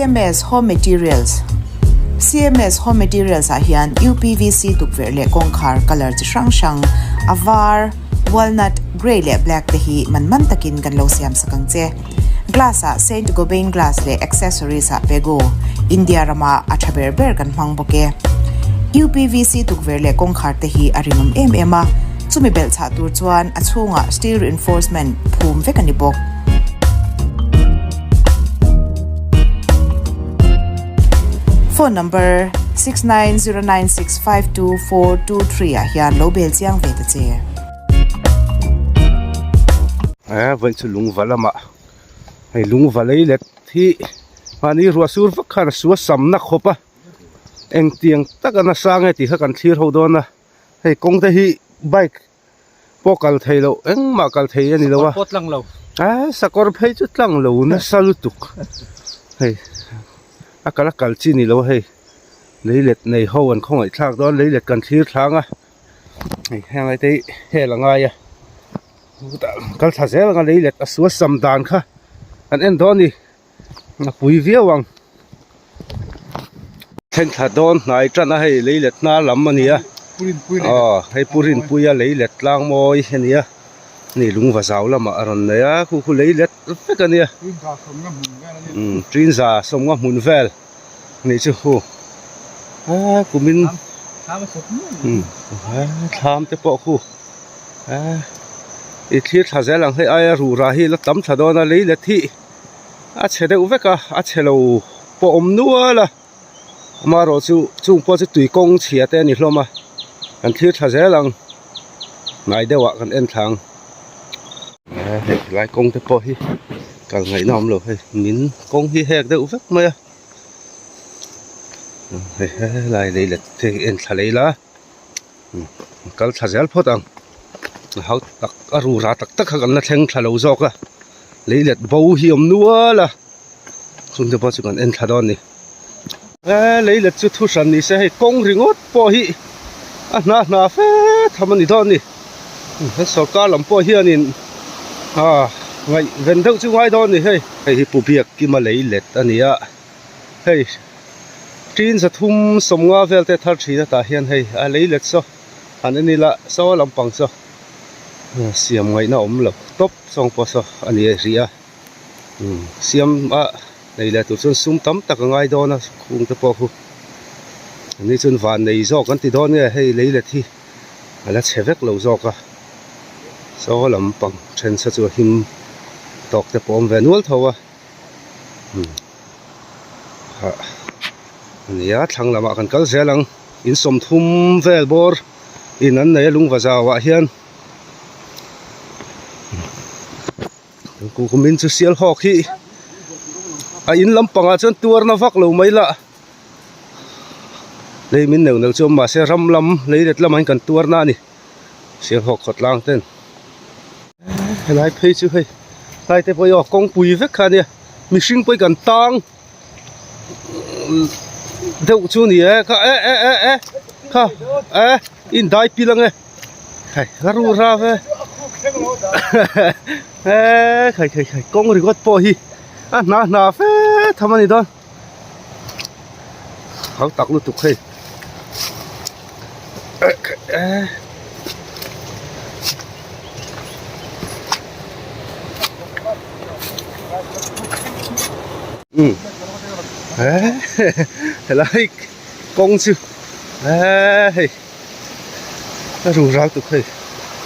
CMS Home Materials CMS Home Materials ah hian UPVC tukverh leh kawngkhar colour chi hrang hrang, a var, walnut, grey leh black te hi man man takin kan lo siam sak ang che. Glass ah Saint Gobain glass leh accessories ah Pegu, India rama a tha ber ber kan hmang bawk e. UPVC tukverh leh kawngkhar te hi a rinawm em em a, chumi belh chhah tur chuan a chhungah steel reinforcement phum vek a ni bawk. Phone number 6909652423 ah hian lo bel chiang ve ta che. Eh vawiin chu lungva lamah hei lungva lei let hi mahni ruah sur vak khan a sua samna khawp a engtiang taka nasa nge tih kha kan thlir ho dawn a hei kawng te hi bike pawh kal thei loh engmah kal thei a ni lo a Sakawr pawh tlang lo eh sakawr phei chu tlang lo nasa lutuk hei a kal a kal chi ni lo a hei lei let nei ho an khawngaih thlak dawn lei let kan thlir thlang a hei heng lai te hi hel a ngai a chutah kal thla zel anga lei let a sual sam dan kha kan en dawn a ni a pui viau ang thleng thla dawn hnai tan a hei lei let hnar lam a ni a aw hei pu rinpuia lei let tlang mawi a ni a ni lungva zau lamah a rawn nei a khu khu lei let vek a nia umm trinza sawmnga hmun vel nih chu hu a kumin umm thlam te pawh khu a i thlir thla zel ang hei aia rura hi la tam thla dawn a lei let hi. a chhe deuh vek a a chhe lo pawh awm nual a amaherawh chu chung pawh chu tui kawng chhia te a ni hlawm a kan thlir thla zel ang hnai deuh ah kan en thla ang hei lai kawng te pawh hi kal ngaihna awm lo hei min kawng hi hek deuh vek mai a hei helai lei let te hi en thla leh ila kal thla zel phawt ang a hau tak a rura tak tak kha kan la thleng thla lo zawk a lei let bo hi a awm nual a chung te pawh chu kan en thla dawn a ni he lei let chu thu hran ni se hei kawng ringawt pawh hi a hna hna fe tham a ni dawn a ni he sawrkar lam pawh hianin ah ngaih ven deuh chu ngai dawn a ni hei hei hi pu Biakkima lei let a ni a hei. Tin zathum sawmnga vel te thar thin atah hian hei a lei let saw han en ila saw lampang saw siam ngaihna awm lo tawp sawng pawh saw a ni rih a siam a nei leh tur chuan sum tam tak a ngai dawn a khung te pawh khu ani chuan van nei zawk an ti dawn nge hei lei let hi a la chhe vek lo zawk a saw lampang then saw chu a him tawk te pawh a awm ve nual tho a. Ania thlang lamah kan kal zel ang in sawmthum vel bawr in an nei a lungva zauah hian kumin chu sial hawk hi a in lampangah chuan tuar na vak lo mai la lei min neuh neuh chu awm mahse ram lam lei let lamah hian kan tuar na a ni. Sialhawk khawtlang ten helai phei chu hei hlai te pawh hi aw kawngpui vek kha ania mihring pawh hi kan tang deuh chu ni e kha e e e e kha e in dai pil ange hei la ru ra ve e khai khai khai kawng ringawt pawh hi a hna hna fe tham a ni dawn. Hau tak lutuk hei um helai kawng chu hei a ru ral tuk hei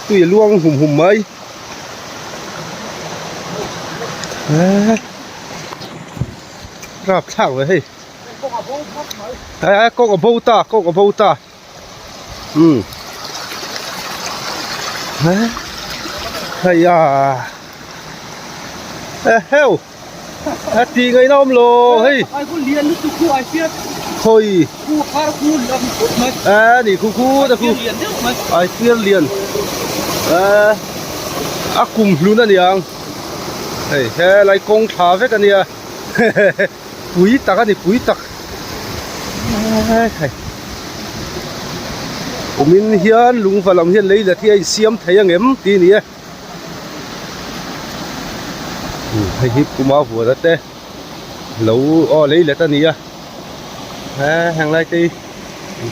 tui a luang hum hum mai. Rap thlak ve hei kawng a bo ta kawng a bo ta um hei a e heu a ti ngaih na awm lo hei khawi a ni khu khu ta khu ai fiar lian a kum hlun a niang hei helai kawng thla vek a nia. Pui tak a ni pui tak hei kumin hian lungva lam hian lei let hi a insiam thei ang em tih a ni e hei hi puma vuana te. Lo aw lei let a ni a he heng lai te hi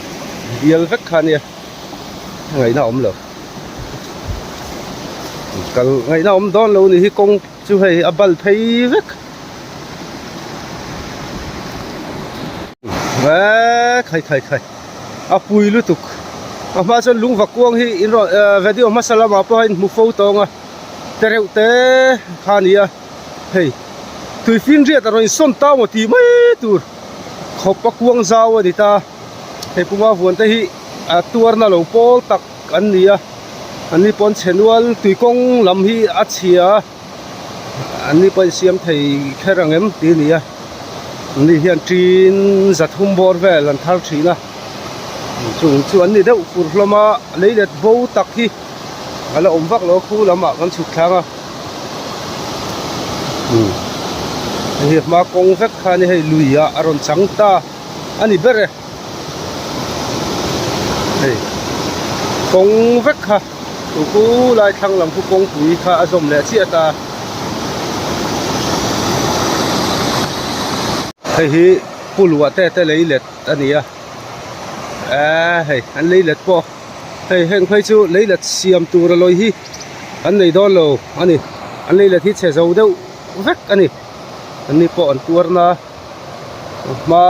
bial vek kha a nia ngaihna a awm lo kal ngaihna a awm dawn lo ni hi kawng chu hei a bal phei vek eee khai khai khai a pui lutuk a hma chuan lungva kuang hi in rawn video hmasa lamah pawh a inhmu fo tawng a tereuh te kha a ni a. Hei tuifinriat a rawn insawn ta maw tih mai tur khawp a kuang zau a ni ta. Hei puma vuan te hi a tuarna lo pawl tak an ni a, an ni pawn chhe nual tuikawng lam hi a chhia a, an ni pawh insiam thei kher ang em tih a ni a. An ni hian tin zathum bawr vel an thar thin a, chung chu an ni deuh fur hlawm a, leilet bo tak hi a la awm vak lo a khu lamah kan chhuk thlang a. Hei hi hma kawng vek kha a ni hei lui ah a rawn chang ta a ni ber e hei kawng vek kha chu khu lai thlang lam khu kawngpui kha a zawm leh chiah ta hei hi pu luah te te lei let a ni a eee hei an lei let pawh. Hei heng phei chu leilet siam tur a lawi hi an nei dawn lo a ni an leilet hi chhe zo deuh vek a ni an ni pawh an tuar na hma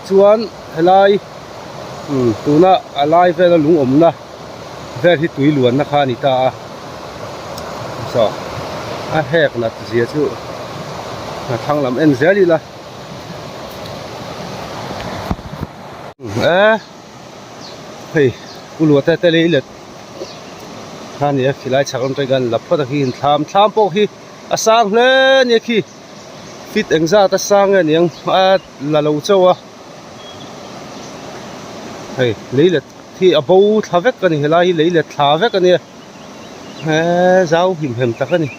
chuan helai umm tuna a lai vela lung awmna vel hi tui luanna kha a ni ta a saw a hek nat zia chu a thlang lam en zel ila e. Hei Uluate te lei let kha nia khilai chhak lam tawih khan la phawt a khi thlam thlam pawh khi a sang hle nia khi fit engzat a sang nge niang a la lo chauh a hei lei let hi a bo thla vek a ni helai hi lei let thla vek a nia he zau him hem tak a ni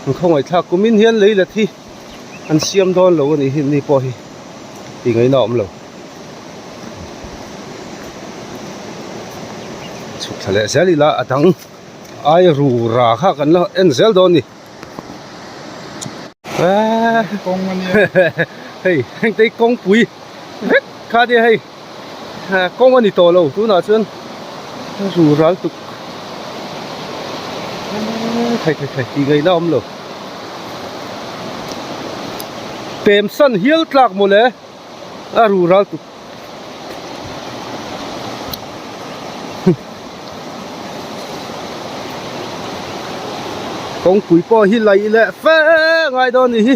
an khawngaih thlak kumin hian lei let hi an siam dawn lo a nih hi ni pawh hi tih ngaihna a awm lo. Chhuk thla leh zel ila a dang ai ru ra kha kan la en zel dawn a ni eee kawng a nia hei heng te hi kawngpui vek kha nia hei kawng a ni tawh lo tunah chuan ru ral tuk thei thei thei tih ngaihna a awm lo pem san hial tlak mawle. A ru ral tuk. Kawngpui pawh hi laih leh fe ngai dawn ni hi.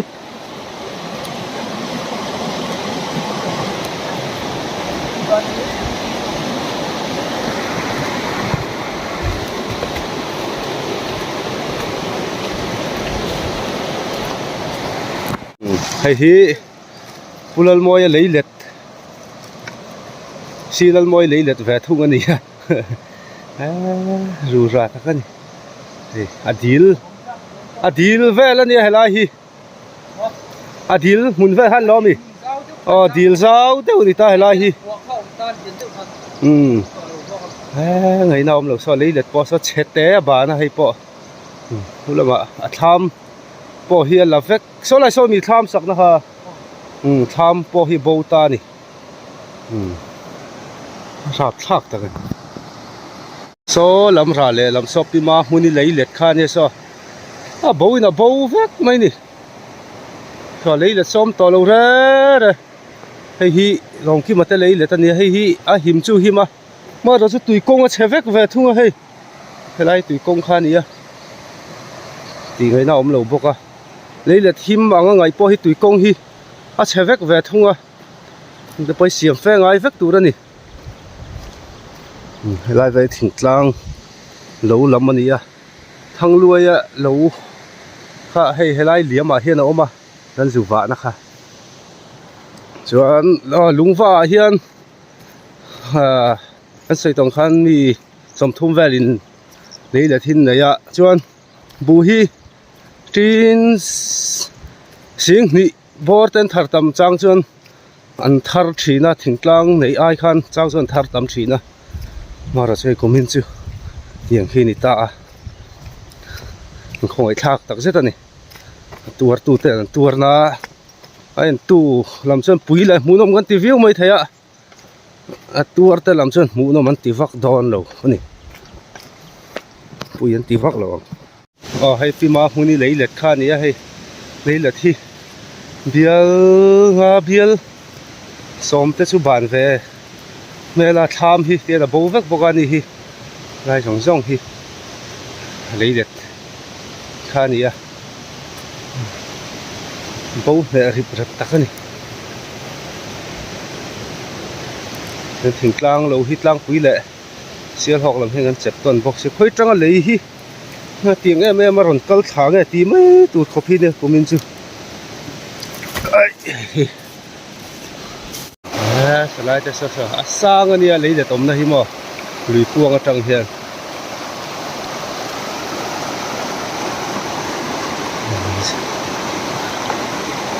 Hei hi. Pu Lalmawia lei let si Lalmawia lei let ve thung a ni a eee rura tak a ni hei a dil a dil vel a nia helai hi a dil hmun vel khan lo ami aw dil zau deuh a ni ta helai hi umm eee ngaihna a awm lo saw lei let pawh saw chhe te a ban a hei pawh chu lamah a thlam pawh hi a la vek. Saw lai saw mi thlam sakna kha umm thlam pawh hi bo ta a ni umm a hrap thlak tak a ni saw lam rah leh lam saw pima hmun i lei let kha ania saw a bo in a bo vek mai a ni saw lei let sawm tawh lo reng reng hei hi lawngkima te lei let a nia hei hi a him chu him a hmanraw chu tui kawng a chhe vek ve thung a hei helai tui kawng kha a ni a tih ngaihna a awm lo bawk a. Lei let him anga ngaih pawh hi tui kawng hi a chhe vek ve thung a te pawh hi siam fe ngai vek tur a ni helai vel thingtlang lo lam a ni a Thangluaia lo kha hei helai liam ah hian a awm a kan zu vahna kha chuan aw lungva ah hian ahh kan sawi tawng khan mi 30 velin lei let hi an nei a chuan buh hi. Tin singhnih bawr ten thar tam chang chuan an thar thin a thingtlang neih ai khan chang chuan an thar tam thin a hmara chu hei kumin chu tiang khi a ni ta a an khawngaih thlak tak zet a ni a tuar tu ten an tuar na. A entu lam chuan pui leh hmuhnawm kan ti viau mai thei a a tuar te lam chuan hmuhnawm an ti vak dawn lo a ni pui an ti vak lo ang aw hei fima hmun hi lei let kha a ni a hei lei let hi bial nga bial sawm te chu ban ve hmel a thlam hi tian a bo vek bawk a ni hi lai zawng zawng hi lei let kha a ni a. Bo hneh rip rep tak a ni. He thingtlang lo hi tlangpui leh Sialhawk lam hian kan chep tawn bawk si. Khawi tanga lei hi tiang em em a rawn kal thla nge tih mai tur khawp hi nia kumin chu. Aih Salai te saw saw a sang a nia lei let awmna hi maw lui kuang atang hian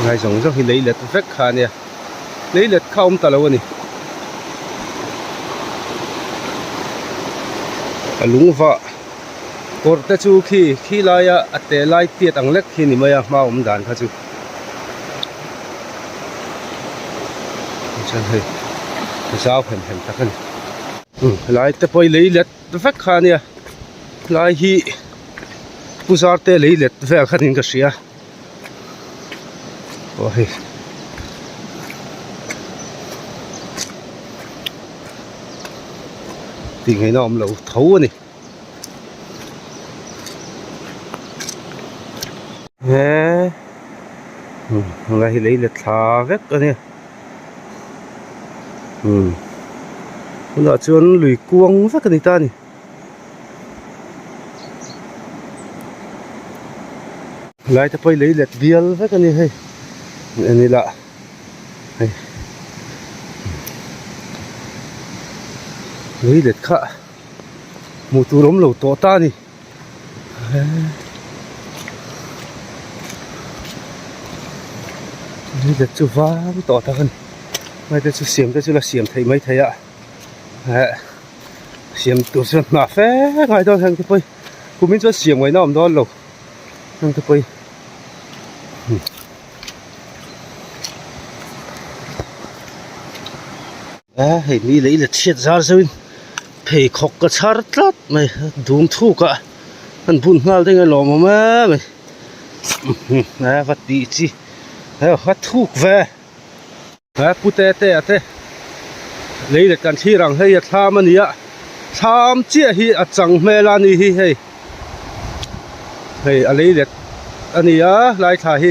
ngai zawng zawng hi lei let vek kha a nia lei let kha a awm ta lo a ni a lung vah kawr te chu khi khi laia a te lai tiat ang lek khi ni mai a hma awm dan kha chu. Chuan hei zau hem hem tak a ni umm helai te pawh hi lei let vek kha a nia helai hi pu zar te lei let vel kha niin ka hria aw hei tih ngaihna awm lo tho a ni. He helai hi lei let thla vek a nia umm tunah chuan lui kuang vek a ni ta a ni helai te pawh hi lei let bial vek a ni hei en ila hei lei let kha. Hmuh tur awm lo tawh ta a ni lei let chu vang tawh tak a ni hei te chu siam te chu la siam theih mai thei a eh siam tur chuan hna fe ngai dawn heng te pawh hi kumin chuan siam ngaihna a awm dawn lo heng te pawh hi. A hei mi lei la chhiat zar zeuhin pheikhawk ka chhar tlat mai dum thuk ah an bun nghal deuh a lawm awm em mai a va tih chi a thuk ve a pu te te a te lei let kan thlir ang hei a thlam a ni a thlam chiah hi a chang hmel a ni hi hei hei a lei let a ni a lai thla hi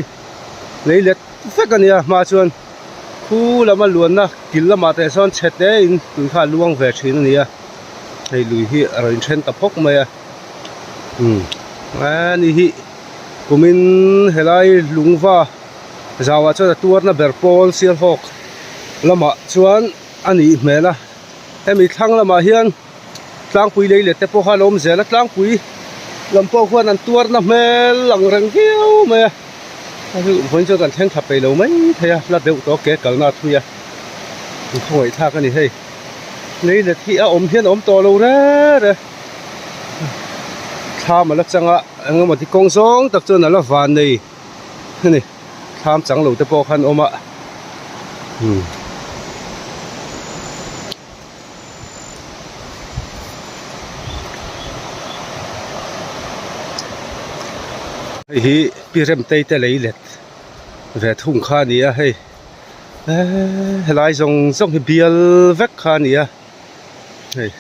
lei let vek a ni a hma chuan. Khu lama luanna kil lamah teh sawn chhe te in tui kha a luang ve thin a ni a hei lui hi a rawn then ta phawk mai a umm ani hi kumin helai lungva zauah chuan a tuarna ber pawl sialhawk lamah chuan a nih hmel a hemi thlang lamah hian tlangpui lei let te pawh kha a lo awm zel a tlangpui lam pawh khuan an tuarna hmel ang reng viau mai a. Vawiin chuan kan thleng thla peih lo mai thei a hla deuh tawh ke kalna a thui a in khawngaih thlak a ni hei lei let hi a awm hian a awm tawh lo rere thlam a la chang a eng emaw ti kawng zawng tak chuan a la van nei a ni thlam chang lo te pawh khan awm a umm. Hei hi pi Remtei te lei let ve thung kha a ni a hei eee helai zawng zawng hi bial vek kha a ni a hei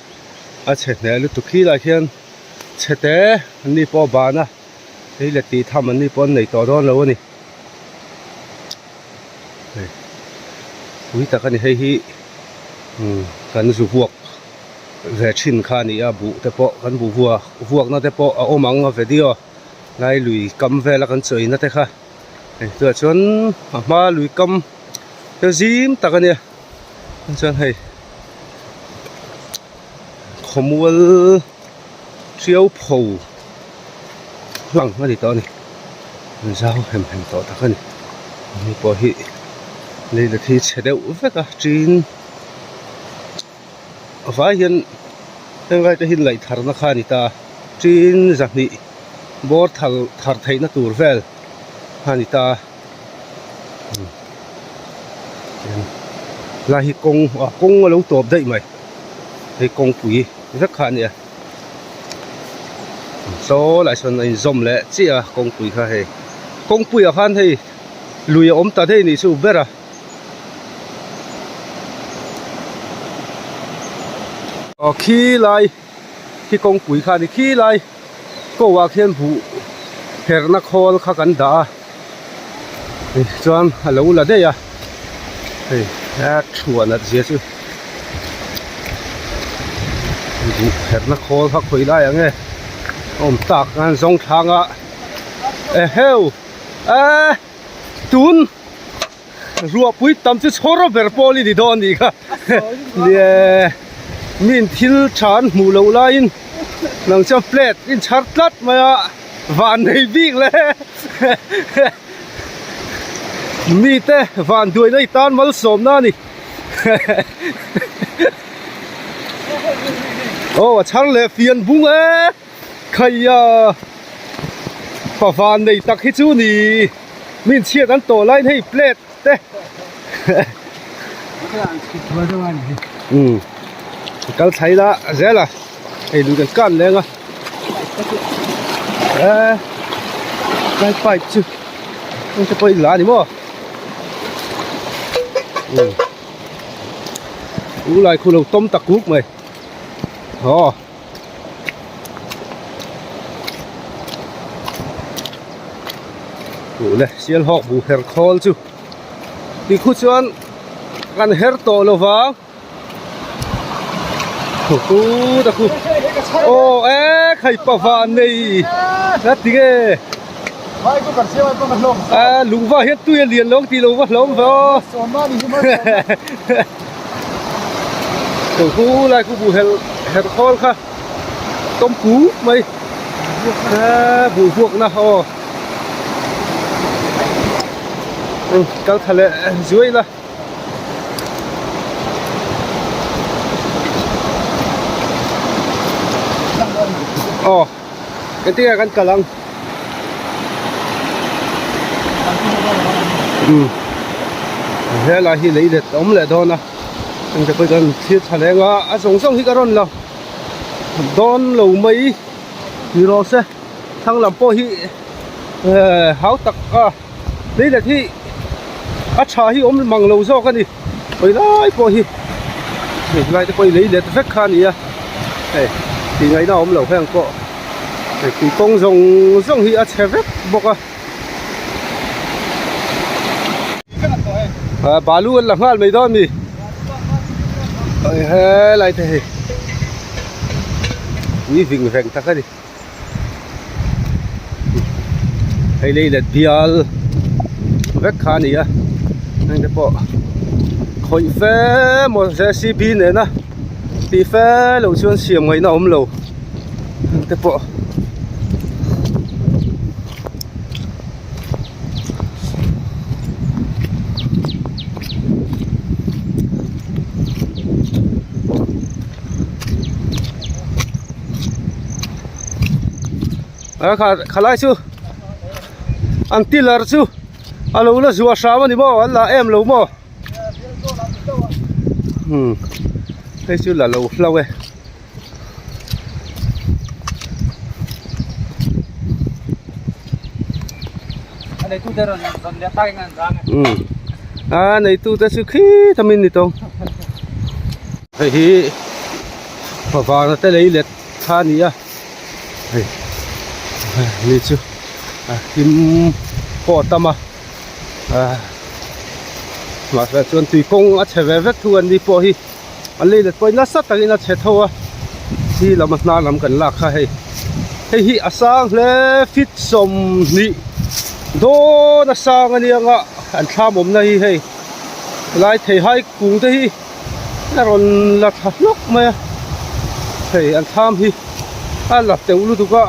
a chhe hneh lutuk khi lai khian chhe te an ni pawh a ban a lei let tih tham an ni pawh an nei tawh dawn lo a ni hei pui tak a ni hei hi. Umm kan zu vuak ve thin kha a ni a buh te pawh kan buh vuak vuak na te pawh a awm ang a video lai lui kam vel a kan chawi na te kha hei tunah chuan a hma lui kam te zim tak a nia chuan hei khawmual hriau pho hlang a ni tawh a ni zau hem hem tawh tak a ni hei pawh hi lei la thi chhe deuh vek a tin a vai hian heng lai te hi laih thar na kha a ni ta tin zahnih bawr thar thar theih na tur vel a ni ta. Helai hi kawng ah kawng a lo tawp daih mai hei kawngpui vek kha a nia saw lai sawn a inzawm leh chiah a kawngpui kha hei kawngpui ah khan hei lui a awm ta daih nih chu ber a. Aw khi lai khi kawngpui kha a ni khi lai ko ah khian buh herna khawl kha kan dah a chuan a lo la daih a hei a thuah nat zia chu buh herna khawl kha khawi lai ang e a awm tak a zawng thlang a eheu eh tun. Ruahpui tam chu chhawr ber pawl i ni dawn anih kha. Nie min thil tha an hmuh loh laiin nang chuan plate in chhar tlat mai a van nei bik le. Mite van duaina i tan malsawmna a ni. Aw a chhar leh fian bung e. Khaia pa van nei tak hi chu ni. Min chhiat an tawh laiin hei plate te umm kal thlai la zel a hei lui kan kan leng a eh lai pipe chu heng te pawh in la a ni maw umm u lai khu lo tawm ta kuk mai aw. Duh le sial hawk bu her khawl chu ti khu chuan kan her tawh lo vang khu ta khu aw e khai pa van nei la ti nge a lungva hian tui a lian lo ang tih lo va hlawm ve aw khu lai khu bu her her khawl kha tawm kuk mai buh vuak na aw kal thla leh zuai ila aw engtin nge kan kal ang umm helai hi lei let a awm leh dawn a engte pawh hi kan thlir thla leng a a zawng zawng hi ka rawn la dawn lo mai ni rawh se thlang lam pawh hi ehh hau tak a lei let hi a tha hi awm mang lo zawk a ni hawi lai pawh hi hei helai te pawh hi lei let vek kha a ni a hei tih ngaihna a awm lo heng pawh hei tui kawng zawng zawng hi a chhe vek bawk a ah balu an la nghal mai dawn a ni helai te hei ui ving veng tak a ni. Hei lei let bial vek kha a ni a heng te pawh khawih fe maw jcb nena tih fe loh chuan siam ngaihna a awm lo heng te pawh. A kha khalai chu an tiller chu a lo la zuah hram a ni maw an la em lo maw umm hei chu la lo hlo e. Umm a neitu te chu khi thamin ni tawng hei hi favana te lei let kha a ni a hei ni chu a hlim pawh a tam a ah mahse chuan tui kawng a chhe ve vek thu an ni pawh hi an lei let pawhin nasa takin a chhe tho a khi lam a hnar lam kan lak kha hei hei hi a sang hle fit 20 dawn a sang a nia nga an thlam awmna hi hei helai theihai kung te hi a rawn la thla hlawk mai a hei an thlam hi a la teuh lutuk a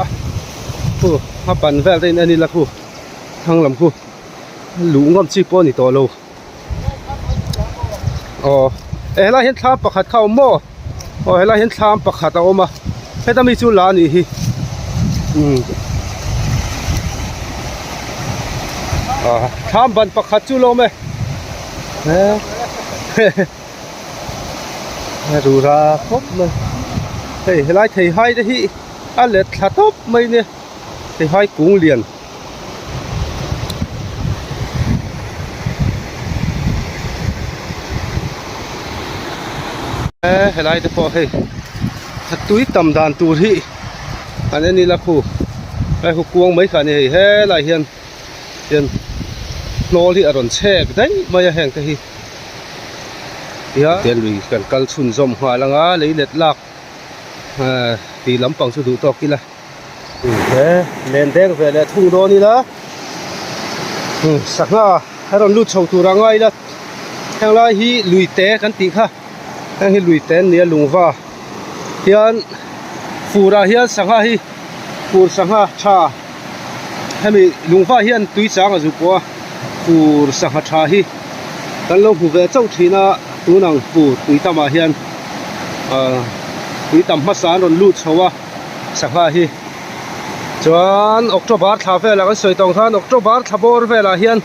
khu a ban vel te in en ila khu thlang lam khu luh ngam chi pawh a ni tawh lo. Aw eh helai hian thlam pakhat kha a awm maw aw helai hian thlam pakhat a awm a heta mi chu la a nih hi umm ah thlam ban pakhat chu la awm e. A rura khawp mai hei helai theihai te hi a let thla tawp mai nia theihai kung lian. Helai te pawh hei a tui tam dan tur hi an en ila khu hei khu kuang mai kha a ni hei helai hian hian hnawl hi a rawn chhek daih mai a heng te hi tihian lui kan kal chhunzawm nghal anga lei let lak ehh tih lampang chu duh tawk ila. He len deng ve leh thung dawn ila sangha a rawn lut chho tur a ngai ila heng lai hi lui te kan tih kha heng hi lui te an ni a lungva hian fur ah hian sangha hi fur sangha tha hemi lungva hian tui chang a zu pawh a fur sangha tha hi kan lo hmu ve chauh thin a tun ang fur tui tamah hian ah tui tam hmasa an rawn lut chho a. Sangha hi chuan October thla velah kan sawi tawng khan October thla bawr velah hian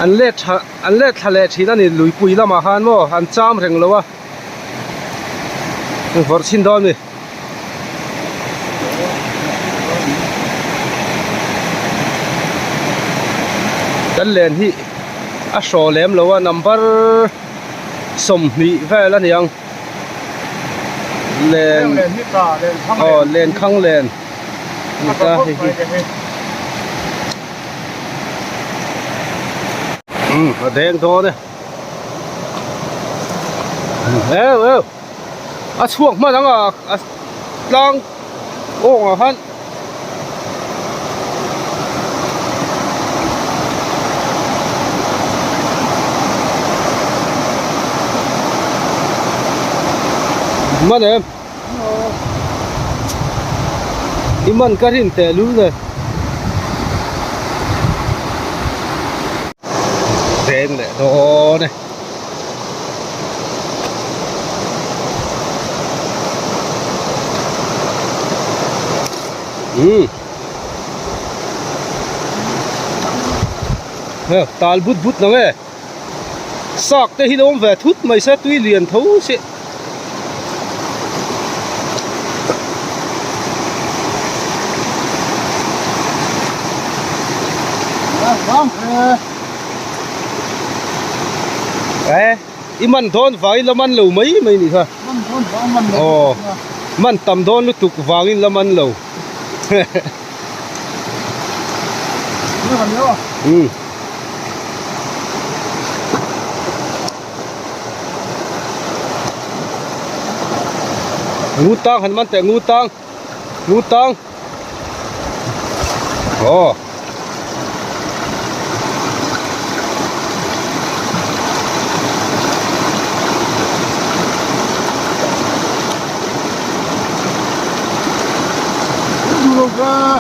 an let tha an let thla leh thin a ni luipui lamah khan maw an cham reng lo a vawrh chhin dawn a ni. Kan len hi a hraw lem lo a number 20 vel a ni ang. Len aw len khang len ni ta hei hi umm a deng dawn e eu eu a chhuak hman ang a a tlang awng ah khan. Man em i man ka rin teh lul le deng leh dawn e. Umm hei tal but but nang e sak te hi lo awm ve thut mai se tui lian tho si e i man dawn vangin la man lo mai mai nih kha man dawn vang man lo aw man tam dawn lutuk vangin la man lo um ngu tang han man teh ngu tang ngu tang aw.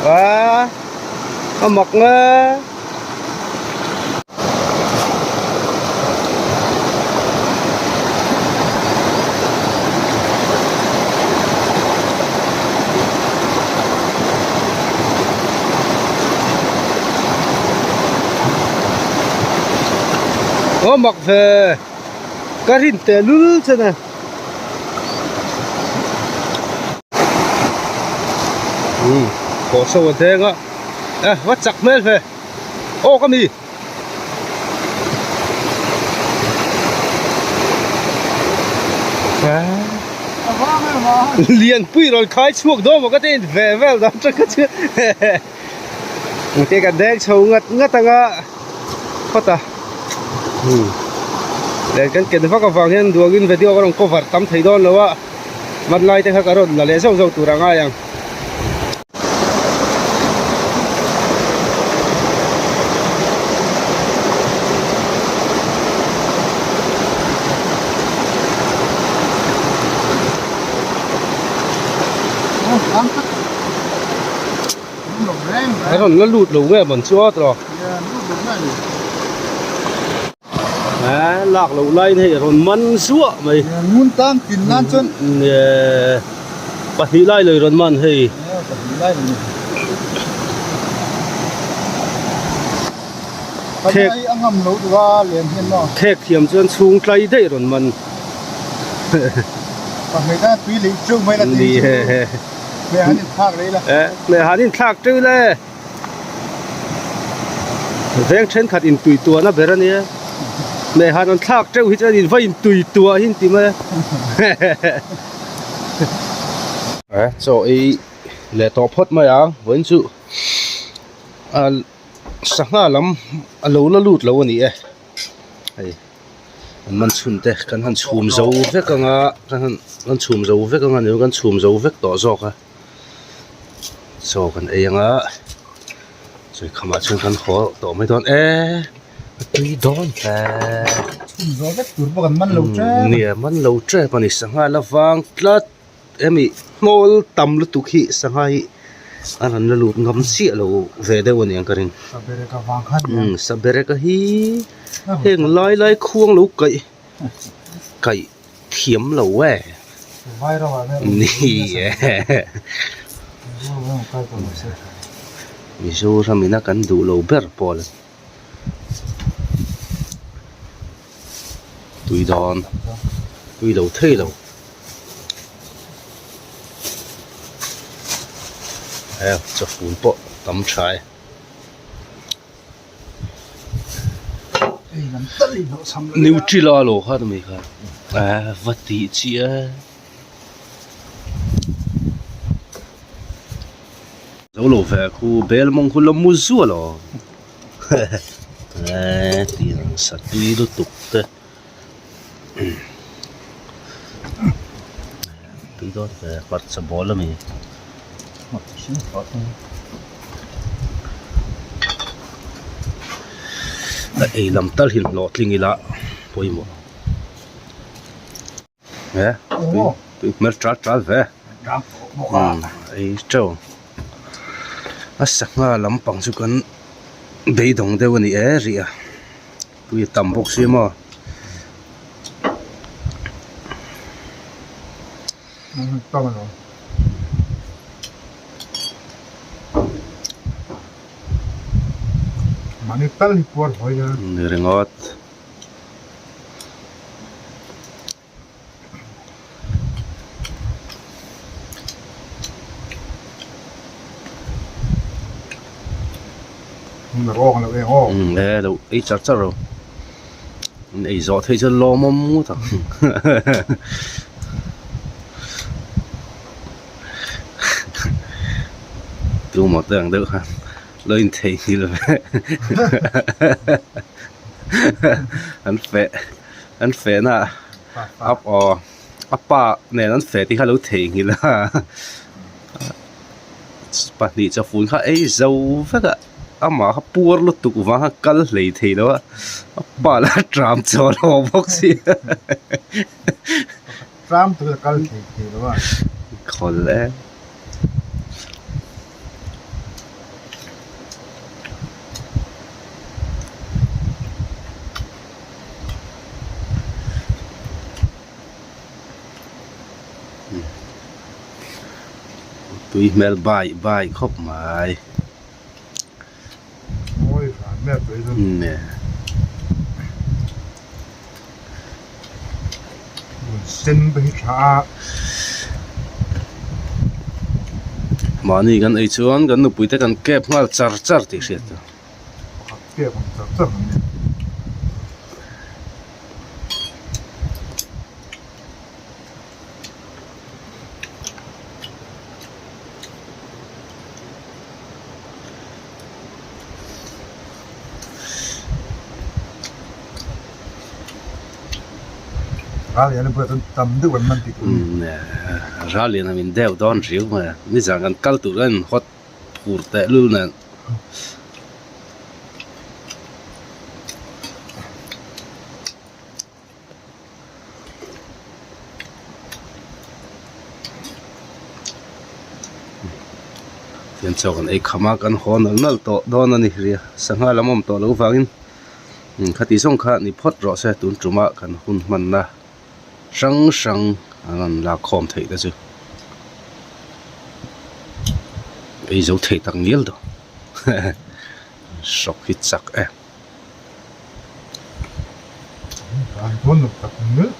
A a mak nge. Aw mak ve ka rin teh lul che ne umm kawh so a deng a eh va chak hmel ve aw ka mi. Lianpui rawn khai chhuak dawn maw ka ti ve vel dan tang kha chu engte ka deng chho ngat ngat anga phawt a len kan ken vak avang hian duangin video ka rawn cover tam thei dawn lo a hmanlai te kha ka rawn la leh zauh zauh tur a ngai ang. A rawn la lut lo nge mawn chu a tawh a lak loh laiin hei a rawn man zuah mai ngun tang tin nan chuan pahnih lai lo i rawn man hei pahnih lai lo ni. Thek a ngam lo duh a len hian maw. Thek thiam chuan chhung tlai daih rawn man. Pahnih tan tui leh teuh mai la ti chu. Hmeh han inthlak leh ila. Eh, hmeh han inthlak teuh le. Veng thenkhat intui tuahna ber a nia. Hmeh han an thlak teuh hi chuan in va intui tuah hi an ti mai a. Eh, chaw ei leh tawh phawt mai ang vawiin chu a sangha lam a lo la lut lo a ni e hei an man chhun te kan han chhum zo vek anga kan han kan chhum zo vek anga ni kan chhum zo vek tawh zawk a chaw kan ei anga chawi khamah chuan kan haw tawh mai dawn e a tui dawn hle chhum zo vek tur pawh kan man lo tep nia man lo tep a ni sangha la vang tlat. Hemi hmawl tam lutuk hi sangha hi a rawn la lut ngam chiah lo ve deuh a ni ang ka ring. Sabereka vang kha nia. Umm sabereka hi heng lai lai khuang lo kaih kaih thiam lo e. Ni e. Mizoram ina kan duh lo ber pawh a la ni. Tui dawn tui lo thei lo. Heng chawfun pawh tam tha e. Nutella lo kha tumi kha eh va tih chiah e. Zo lo ve khu bel mawng khu la mu zual aw eh tiang satui lutuk te. Tui dawn ve hmarcha bawl a ni. A ei lam tal hi hlawhtling ila pawimawh e tui tui hmel tal tal ve ei teuh a sangha lampang chu kan beidawng deuh a ni e rih a. Tui a tam bawk si maw. Mahni tal hi puar hawi a. Ni ringawt. E lo ei char char lo an ei zawh theih chuan lawmawm ngawt ang tumah te ang deuh khan lo intheihnghilh ve an feh. An fehna a aw a pa nen an feh tih kha a lo theihnghilh a pahnih chawfun kha ei zo vek a amah kha puar lutuk vang kha kal hlei thei lo a a pa lah a tram chaw lo bawk si tram tur a kal hlei thei lo a khawl e. Tui hmel bai bai khawp mai. Mahni kan ei chuan kan nupui te kan kep nghal char char tih hriat tur. Ral lian a min deuh dawn riau mai a nizan kan kal tur khan hot phur teh lul nen. Tihian chaw kan ei kham a kan haw nalh nalh tawh dawn a ni ria sangha lam awm tawh loh vangin khati zawng kha ni phawt rawh se tun tuma kan hun hmanna hrang hrang an rawn lak khawm theih te chu ei zo thei tak ngial dawn hrawk hi chak em. An dawn lo tak nul.